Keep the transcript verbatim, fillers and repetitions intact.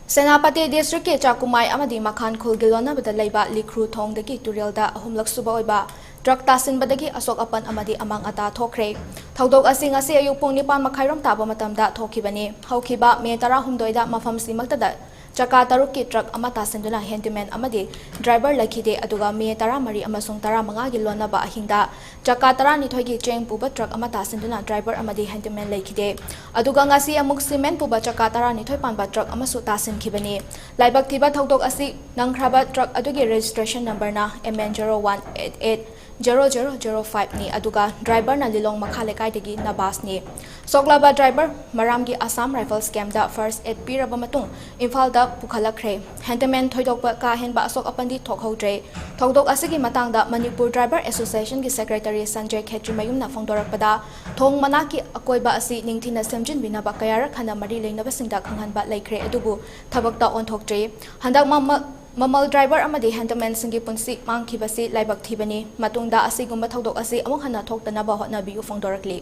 ꯁꯦꯅꯥꯄꯇꯤ ꯗꯤꯁꯇ꯭ꯔꯤꯛꯀꯤ ꯆꯥꯀꯨꯃꯥꯏ ꯑꯃꯗꯤ ꯃꯈꯥꯟ ꯈꯨꯜꯒꯤ ꯂꯣꯟꯅꯕꯗ ꯂꯩꯕ ꯂꯤꯈ꯭ꯔꯨ ꯊꯣꯡꯗꯒꯤ ꯇꯨꯔꯦꯜꯗ ꯑꯍꯨꯝꯂꯛ ꯁꯨꯕ ꯑꯣꯏꯕ ꯇ꯭ꯔꯛ ꯇꯥꯁꯤꯟꯕꯗꯒꯤ ꯑꯁꯣꯛ ꯑꯄꯟ ꯑꯃꯗꯤ ꯑꯃꯥꯡ ꯑꯇꯥ ꯊꯣꯛꯈ꯭ꯔꯦ꯫ ꯊꯧꯗꯣꯛ ꯑꯁꯤ ꯉꯁꯤ ꯑꯌꯨꯛ ꯄꯨꯡ ꯅꯤꯄꯥꯟ ꯃꯈꯥꯏꯔꯣꯝ ꯇꯥꯕ ꯃꯇꯝꯗ ꯊꯣꯛꯈꯤꯕꯅꯤ꯫ ꯍꯧꯈꯤꯕ ꯃꯦ ꯇꯔꯥꯍꯨꯝꯗꯣꯏꯗ ꯃꯐꯝꯁꯤꯃꯛꯇꯗ ꯆꯀꯥ ꯇꯔꯨꯛꯀꯤ ꯇ꯭ꯔꯛ ꯑꯃ ꯇꯥꯁꯤꯟꯗꯨꯅ ꯍꯦꯟꯗꯤꯃꯦꯟ ꯑꯃꯗꯤ ꯗ꯭ꯔꯥꯏꯚꯔ ꯂꯩꯈꯤꯗꯦ, ꯑꯗꯨꯒ ꯃꯦ ꯇꯔꯥꯃꯔꯤ ꯑꯃꯁꯨꯡ ꯇꯔꯥꯃꯉꯥꯒꯤ ꯂꯣꯟꯅꯕ ꯑꯍꯤꯡꯗ ꯆꯀꯥ ꯇꯔꯥꯅꯤꯊꯣꯏꯒꯤ ꯆꯦꯡ ꯄꯨꯕ ꯇ꯭ꯔꯛ ꯑꯃ ꯇꯥꯁꯤꯟꯗꯨꯅ ꯗ꯭ꯔꯥꯏꯚꯔ ꯑꯃꯗꯤ ꯍꯦꯟꯗꯤꯃꯦꯟ ꯂꯩꯈꯤꯗꯦ꯫ ꯑꯗꯨꯒ ꯉꯁꯤ ꯑꯃꯨꯛ ꯁꯤꯃꯦꯟ ꯄꯨꯕ ꯆꯀꯥ ꯇꯔꯥꯅꯤꯊꯣꯏ ꯄꯥꯟꯕ ꯇ꯭ꯔꯛ ꯑꯃꯁꯨ ꯇꯥꯁꯤꯟꯈꯤꯕꯅꯤ꯫ ꯂꯥꯏꯕꯛ ꯊꯤꯕ ꯊꯧꯗꯣꯛ ꯑꯁꯤ ꯅꯪꯈ꯭ꯔꯕ ꯇ꯭ꯔꯛ ꯑꯗꯨꯒꯤ ꯔꯦꯖꯤꯁꯇ꯭ꯔꯦꯁꯟ ꯅꯝꯕꯔꯅ M N zero one eight eight zero zero zero five ꯅꯤ, ꯑꯗꯨꯒ ꯗ꯭ꯔꯥꯏꯚꯔꯅ ꯂꯤꯂꯣꯡ ꯃꯈꯥ ꯂꯩꯀꯥꯏꯗꯒꯤ ꯅꯕꯥꯁꯅꯤ꯫ ꯁꯣꯛꯂꯕ ꯗ꯭ꯔꯥꯏꯚꯔ ꯃꯔꯥꯝꯒꯤ Assam rifles camp first aid ꯄꯤꯔꯕ ꯃꯇꯨꯡ ꯏꯝꯐꯥꯜꯗ ꯄꯨꯈꯠꯂꯛꯈ꯭ꯔꯦ꯫ ꯍꯦꯟꯗꯃꯦꯟ ꯊꯣꯏꯗꯣꯛꯄ ꯀꯥ ꯍꯦꯟꯕ ꯑꯁꯣꯛ ꯑꯄꯟꯗꯤ ꯊꯣꯛꯍꯧꯗ꯭ꯔꯦ꯫ ꯊꯧꯗꯣꯛ ꯑꯁꯤꯒꯤ ꯃꯇꯥꯡꯗ ꯃꯅꯤꯄꯨꯔ ꯗ꯭ꯔꯥꯏꯚꯔ ꯑꯦꯁꯣꯁꯤꯌꯦꯁꯟꯒꯤ ꯁꯦꯀ꯭ꯔꯦꯇꯔꯤ ꯁꯟꯖꯦ ꯈꯦꯇ꯭ꯔꯤꯃꯌꯨꯝꯅ ꯐꯣꯡꯗꯣꯔꯛꯄꯗ, ꯊꯣꯡ ꯃꯅꯥꯛꯀꯤ ꯑꯀꯣꯏꯕ ꯑꯁꯤ ꯅꯤꯡꯊꯤꯅ ꯁꯦꯝꯖꯤꯟꯕꯤꯅꯕ ꯀꯌꯥꯔꯛ ꯍꯟꯅ ꯃꯔꯤ ꯂꯩꯅꯕꯁꯤꯡꯗ ꯈꯪꯍꯟꯕ ꯂꯩꯈ꯭ꯔꯦ, ꯑꯗꯨꯕꯨ ꯊꯕꯛꯇ ꯑꯣꯟꯊꯣꯛꯇ꯭ꯔꯤ꯫ ꯍꯟꯗꯛ ꯃꯃ-, ꯃꯃꯜ ꯗ꯭ꯔꯥꯏꯚꯔ ꯑꯃꯗꯤ ꯍꯦꯟꯗꯃꯦꯟꯁꯤꯡꯒꯤ ꯄꯨꯟꯁꯤ ꯃꯥꯡꯈꯤꯕꯁꯤ ꯂꯥꯏꯕꯛ ꯊꯤꯕꯅꯤ꯫ ꯃꯇꯨꯡꯗ ꯑꯁꯤꯒꯨꯝꯕ ꯊꯧꯗꯣꯛ ꯑꯁꯤ ꯑꯃꯨꯛ ꯍꯟꯅ ꯊꯣꯛꯇꯅꯕ ꯍꯣꯠꯅꯕꯤꯌꯨ ꯐꯣꯡꯗꯣꯔꯛꯂꯤ꯫